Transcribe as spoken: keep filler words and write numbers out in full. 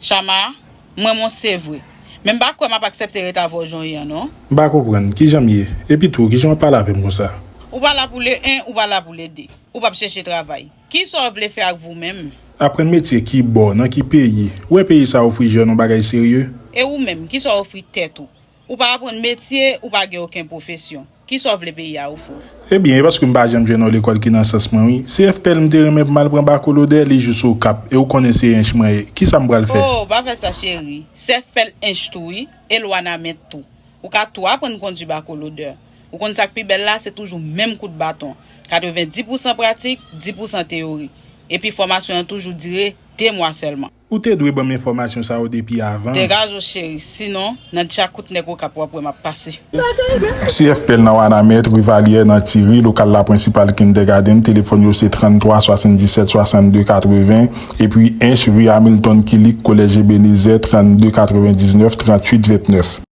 Chama, m renmen w se vre. Men m pa kwè m ap aksepte ret avè w jan w ye an non. M pa konprann, kijan m ye? Epi tou, kijan w ap pale avè m konsa? Ou pa la pou le en, ou pa la pou le de. Ou p ap chèche travay. Kisa w vle fè ak vou menm? Aprann metye ki bò, nan ki peyi? Ou wè peyi sa ofri jèn yon bagay serye? E ou menm, kisa w ofri tèt ou? Ou pa aprann metye, ou pa gen okenn pwofesyon. Kisa w vle peyi a ofri w? Ebyen, e paske m pa janm jwenn yon lekòl ki nan sans mwen wi. Se F P L m te renmen pou m al pran bakolodè, li jis Okap, e ou konnen se ench mwen ye. Kisa m pral fè? Oh, pa fè sa cheri. Se F P L ench tou wi, e l Wanament tou. Ou ka tou aprann kondwi bakolodè. Ou konn sa k pi bèl la, se toujou menm kout baton. Katrevenndis pousan pratik, dis pousan teyori. Epi fòmasyon an toujou dire de mwa sèlman. Ou te dwe ban m enfòmasyon sa yo depi avan. Degaje w cheri, sinon, nan djakout nèg Okap w ap wè m ap pase. Se F P L nan Wanament, ri Valyè, nan Tiri, lokal la prensipal Kindergarten, telefòn yo se tranntwa swasanndisèt swasannde katreven, epi ench, ri Hamilton Killick, kolèj Ebenezer, trannde katrevendiznèf tranntuit ventnèf.